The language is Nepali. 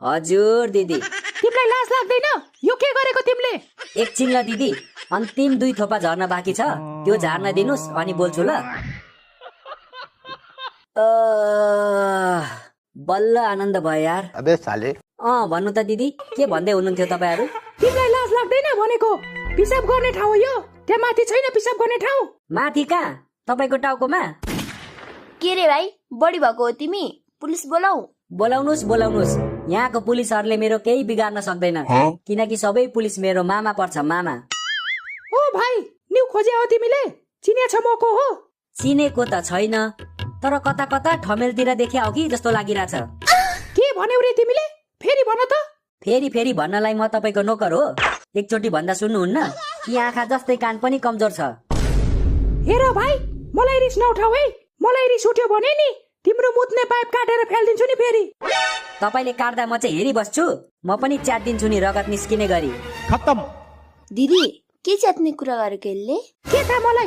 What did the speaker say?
हजुर दिदी। तिमीलाई लाज लाग्दैन? यो के गरेको तिमीले? एकछिन ल दिदी, अन्तिम 2 थोपा झर्न बाँकी छ, त्यो झार्न दिनुस् अनि बोल्छु ल। बल्ल आनन्द भयो यार। अबे साले। भन्नु त दिदी, के भन्दै हुनुहुन्थ्यो तपाईहरु? तिमीलाई लाज लाग्दैन भनेको? पिसाब गर्ने ठाउँ हो यो, त्यहाँ माथि छैन पिसाब गर्ने ठाउँ? माथि कहाँ? तपाईको टाउकोमा? के रे भाइ, बढी भएको हो तिमी? पुलिस बोलाऊ? बोलाउनुस्। यहाँको पुलिसहरुले मेरो केही बिगार्न सक्दैन, किनकि सबै पुलिस मेरो मामा पर्छ, मामा। ओ भाइ, न्यू खोजे हो तिमीले? चिने छ म को हो? चिनेको त छैन, तर कता कता ठमेलतिर देखे हो कि जस्तो लागिराछ। के भन्यौ रे तिमीले? फेरि भन त। फेरि भन्नलाई म तपाईको नोकर हो? एकचोटी भन्दा सुन्नुहुन्न कि आँखा जस्तै कान पनि कमजोर छ। हेर भाइ, मलाई रिस नउठाऊ है। मलाई रिस उठ्यो भने नि तिम्रो मुत्ने पाइप काटेर फ्याल्दिन्छु नि फेरि। तपाईले काट्दा म चाहिँ हेरिबस्छु, म पनि च्यात्दिन्छु नि रगत निस्किने गरी। खत्म। दिदी, के च्यात्ने कुरा गरेको यसले? के थाहा मलाई।